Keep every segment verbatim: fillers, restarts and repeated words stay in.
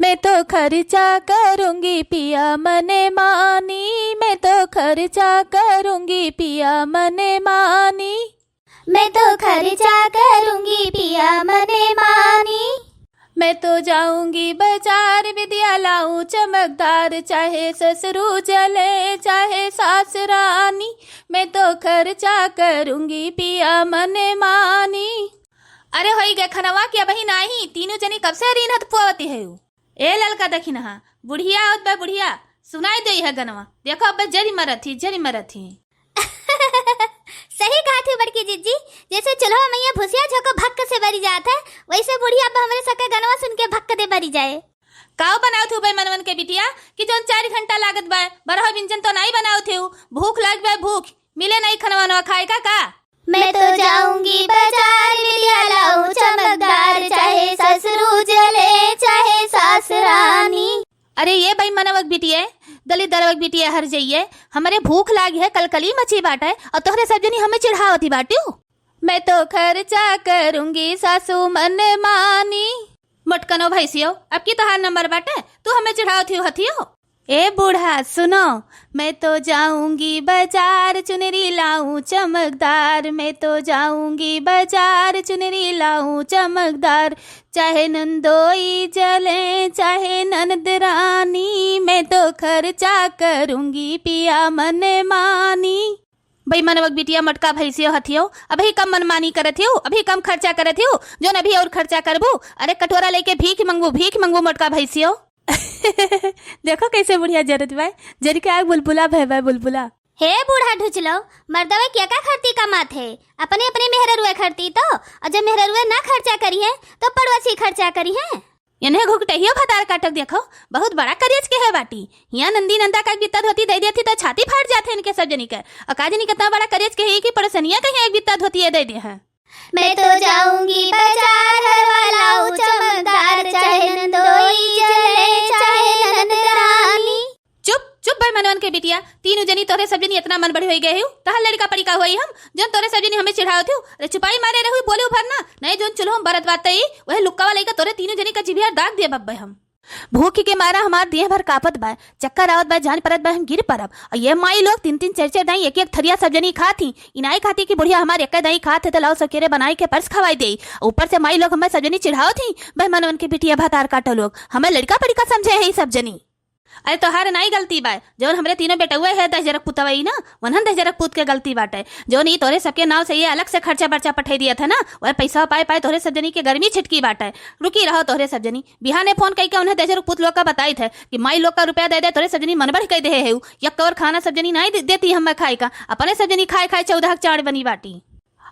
मैं तो खर्चा करूंगी पिया मने मानी, मैं तो खर्चा करूंगी पिया मने मानी। मैं तो खर्चा करूंगी पिया मने मानी। मैं तो जाऊंगी बाजार बिदिया लाऊं चमकदार, चाहे ससुरू जले चाहे सास रानी। मैं तो खर्चा करूंगी पिया मने मानी। अरे होई गे खनवा कि अबही नाही, तीनों जनी कब से रीन हथ पुआवती है उ? ए ललका दखिनहा, बुढ़िया आवत बा बुढ़िया, सुनाई देई है गनवा। देखो अब जरी मरत ही, जरी मरत ही। सही कहत ही बड़की जिज्जी, जैसे चूल्हा मइया भुसिया झोंको भक्क से बरी जात है, वैसे बुढ़िया अब हमरे सके गनवा सुन के भक्क दे बरी जाए। काव बनावत हूँ बे मनवन के बिटिया कि जौन चार घंटा लागत बा, बरहो व्यंजन तो नाई बनावत हूँ, भूख लाग बा भूख, मिले नाई खनवा नवा खाए का का? मैं तो जाऊंगी बाजार बिदिया लाऊं चमकदार, चाहे ससुरू जले चाहे सास रानी। अरे ये बेईमानवक बिटिया, दलित दरवक बिटिया हर जइये, हमरे भूख लागी है, कलकली मची बाटे, और तोहरे सब जनी हमें चिढ़ावती बाटियो। मैं तो खर्चा करूंगी सासू मन मानी। मोटकनो भैंसियो, अब की तोहार नंबर बाटे, तू हमें चिढ़ावत हियो हथियो। ए बूढ़ा सुनो, मैं तो जाऊंगी बाजार चुनरी लाऊं चमकदार, मैं तो जाऊंगी बाजार चुनरी लाऊं चमकदार, चाहे नंदोई जले चाहे ननद रानी, मैं तो खर्चा करूंगी पिया मन मानी। बेईमानवक बिटिया मोटका भैंसियो हथियो, अबही कम मनमानी करत हियो, अबही कम खर्चा करत हियो, जौन अबही और खर्चा करबू, अरे कटोरा लेके भीख मंगबू, भीख मंगबू मोटका भैंसियो। देखो कैसे बुढ़िया जरत बाय, जरि के आग बुलबुला भय बाय बुलबुला। हे बूढ़ा ढुचलो, मर्दवे के का खरती कमात है, अपने अपने मेहररुए खरती तो, और जब मेहररुए ना खर्चा करी है तो पड़ोसी खर्चा करी है। इन्हें घुघटहियो भतार काटक देखो, बहुत बड़ा करेज के है बाटी। हियाँ नंदी नंदा का एक बित्ता धोती दे देती तो छाती फाट जात है इनके सब जनी के। और का जनी कितना बड़ा करेज के है कि पड़ोसनिया के हियाँ एक बित्ता धोती दे दे है। मैं तो जाऊंगी बाजार हरवा लाऊं चमकदार, चाहे नंदोई जले चाहे ननद रानी। चुप, चुप बेईमानवन के बिटिया, तीनों जनी तोहरे सब जनी इतना मन बढ़ी होई गए हो, तहर लड़का पड़ी का होई हम, जौन तोहरे सब जनी हमें चिढ़ावत हो। अरे चुपाई मारे रहू, बोले भर ना, नहीं जौन चुल्हो में बरत बात तई, वह लुक्कावा लइका तोहरे तीनों जनी का जिभिया दाग दे बब्बे हम। भूख के मारा हमार देह भर कापत बा, चक्कर आवत बा, जान परत बा हम गिर परब। और ये माई लोग तीन तीन चार चार दाई एक एक थरिया सब जनी खात ही, इनाई खाती कि बुढ़िया हमार एक दाई खात है तो लाओ सकेरे बनाई के परस खवाई दे। ऊपर से माई लोग हमें सब जनी चिढ़ावत ही, बेईमानवन के बिटिया भतार काटो लोग, हमें लड़का पड़ी का समझे है ई सब जनी। अरे तोहार नाई गलती बा, जौन हमरे तीनों बेटउए है दहिजरक पुतवई ना, उन्हन दहिजरक पूत के गलती बाटे। जौन ई तोरे सबके नाव से ये अलग से खर्चा बर्चा पठाई दिया था ना, वह पैसा पाए पाए तोहरे सब जनी के गर्मी छिटकी बाटे। रुकी रहो तोहरे सब जनी, बिहाने फोन कइके उन्हें दहिजरक पूत लोग का बताई थे कि माई लोग का रुपया दे दे, तोहरे सब जनी मन बढ़ कई देहे है उ। यक कवर खाना सब जनी नाई दे-, देती हमें खाए का, अपने सब जनी खाए खाए चौदह के चाड़ बनी बाटी।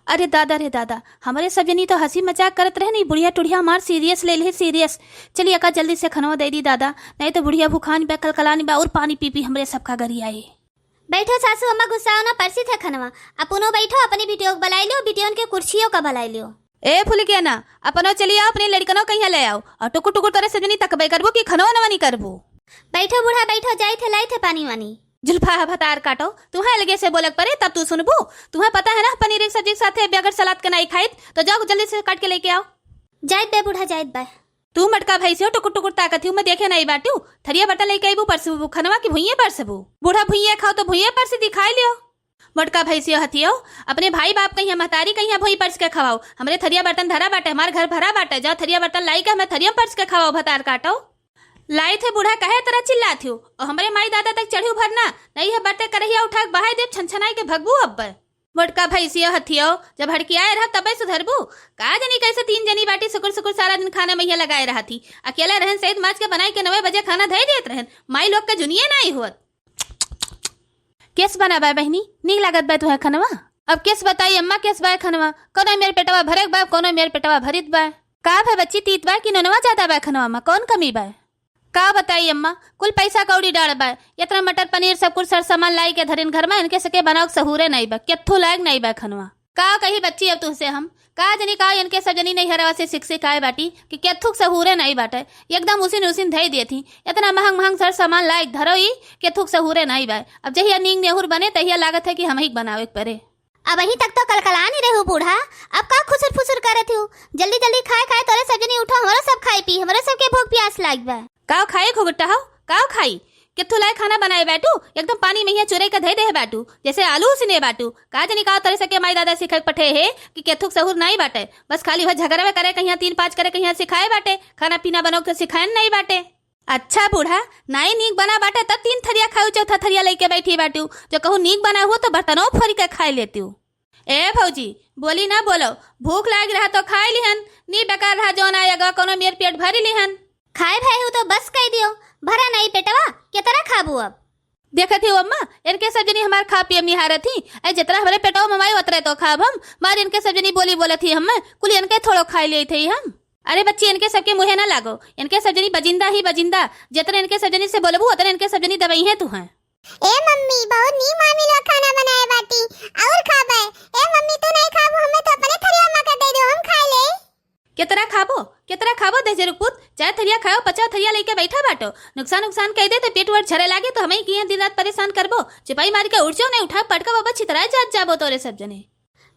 अरे दादा रे दादा, हमरे सब जनी तो हंसी मजाक करत रहनी, बुढ़िया टुढ़िया हमार सीरियस ले ले सीरियस। चलिए का जल्दी से खनवा दे दी दादा, नहीं तो बुढ़िया भुखान बा, कलकलानी बा और पानी पी पी हमरे सबका गरियाए। बैठो सासू अम्मा, गुस्साओ ना, परसी थे खनवा। अपनो बैठो, अपनी बिटियों को बुलाई लियो, बिटियों के कुर्सियों का बुलाई लियो। ए फुलकिया ना, अपनो चली आओ, अपनी लड़कनों कहीं ले आओ, और टुकुर टुकुर तोरे सब जनी तकबे करबू कि खनवा नवा नहीं करबू। बैठो बूढ़ा बैठो, जाई थे लाई थे पानी वानी। जुल्फा है भतार काटो, तुम्हें अलगे से बोलक परे तब तू सुनबू। तुम्हें पता है ना पनीर एक सब्जी के साथे बगैर सलाद के नहीं खाइत, तो जाओ जल्दी से काट के लेके आओ। जाइत बे बूढ़ा जाइत बे। तू मटका भैंसियो टुकुर टुकुर ताकत ही, मैं देखे नहीं बाटू। थरिया बर्तन लेके आईबू परसबू खनवा की भुइये परसबू। बूढ़ा भुइये खाओ तो भुइये परस दी, खाई लियो। मोटका भैंसियो हथियो, अपने भाई बाप कहिया महतारी कहिया भुई परस के खवाओ। हमरे थरिया बर्तन धरा बाटे, हमार घर भरा बाटे, जाओ थरिया बर्तन लाई के हमें थरिया में परस के खवाओ भतार काटो। लाई थे बूढ़ा काहे तरह चिल्लात हो? और हमरे माई दादा तक चढ़ू भरना, नहीं है बर्ते करहिया उठा के बहाई देब, छनछनाई के भगबू अब। मोटका भैंसियो हथियो, जब हड़कियाए रहब तबे सुधरबू। का जनी कैसे तीन जनी बाटी सुकुर सुकुर सारा दिन खाना में लगाए रहत ही। अकेले रहन सहित माज के बनाई के नवे बजे खाना धई देत रहन। माई लोग के जुनिये नाई होत। केस बना बा बहिनी, नीक लागत बा तुहे खनवा? अब केस बताई अम्मा, केस बा खनवा? कोनो मेर पेटवा भरक बा, कोनो मेर पेटवा भरित बा। का भा बच्ची, तीत बा कि नोनवा ज्यादा बा खनवा में? कौन कमी बा? का बताई अम्मा, कुल पैसा कौड़ी डाड़ बा। इतना मटर पनीर सब कुछ सर सामान लाई के धरिन घर में, इनके सके बनाओ सहूरे नहीं बा, केथू लायक नहीं बा खनवा। का कही बच्ची अब तुहसे हम, का जनी का इनके सब जनी नहीं हरवा से सिख सिखाए बाटी कि केथुक सहूरे नहीं बाटे, एकदम उसिन उसिन धई देत ही। इतना महंग महंग सर सामान लायक धरो ही, केथुक सहूरे नहीं बा। अब जहिया नींग नेहुर बने तहिया लागत है कि हम ही बनावे के परे। अबहीं तक तो कलकलानी रहू बूढ़ा, अब का खुसुर फुसुर करत हू? जल्दी जल्दी खाए खाए तोरे सब जनी उठो, हमरो सब खाई पी, हमरो सबके भूख प्यास लाग बा। काव खाई घुघुट्टा हो, काव खाई? केथू लाए खाना बनाए बाटू, एकदम पानी में हिया चुरई के धई देहे बाटू, जैसे आलू उसिने बाटू। का जनी काव तोरे सबके माई दादा सिखाई पठे हे कि केथू के सहूर नाई बाटे, बस खाली वह झगड़वे करे कहिया, तीन पाँच करे कहिया सिखाए बाटे, खाना पीना बनाओ के सिखाएन नाई बाटे। अच्छा बूढ़ा, नाई नीक बना बाटे तब तीन थरिया खाऊ, चौथा थरिया लइके बैठी बाटू, जो कहूँ नीक बना हुआ तो बर्तनों फोरी के खाए लेती हूँ। ए भौजी, बोली ना बोलो, भूख लाग रहा तो खाए लिहन, नी बेकार रहा जौन आए अगवा कोनो मेर पेट भरी लिहन। खाए भए हूँ तो बस कह दियो, भरा नहीं पेटवा, केतरा खाबू अब? देखत ही अम्मा, इनके सब जनी हमार खा पियम निहारत ही, ऐ जितना हमरे पेटवा में माई उतरे तो खाब हम, मार इनके सब जनी बोली बोलत ही हमें, कुल इनके थोड़ो खाए लिए थे हम। अरे बच्ची, इनके सबके मुँहे ना लागो, इनके सब जनी बजिंदा ही बजिंदा, जितने इनके सब जनी से बोलबू उतने इनके सब जनी दबइहें तुहैं। ए मम्मी, बहुत नीक मामी लोग खाना बनाए बाटी, और खाबे। ए मम्मी, तू नहीं खाबू, हमें तो अपने थरिया में के दे दो, हम खा ले। केतरा खाबो, केतरा खाबो दहिजरू पूत, चार थरिया खाओ, पचाव थरिया लइके बैठा बाटो, नुकसान नुकसान कह दे तो पेट वेट झरे लागे तो हमें किया दिन रात परेशान करबो, चिपाई मार के उठ जाओ, नहीं उठा पटका बाबा छितरा जात जाबो तोरे सब जने।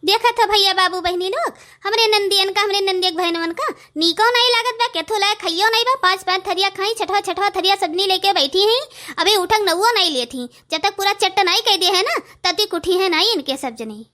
देखत हो भैया बाबू बहिनी लोग, हमरे नंदियन का, हमरे नंदिया के बहनवन का नीको नहीं लागत बा, केथू लाए खाइयो नहीं बा, पाँच पाँच थरिया खाई, छठवा छठवा थरिया सबनी लेके बैठी हैं, अबे उठक नौवो नहीं लेत ही, जब तक पूरा चट्ट नहीं कह दे है ना, तब तक उठी है नहीं इनके सब जनी।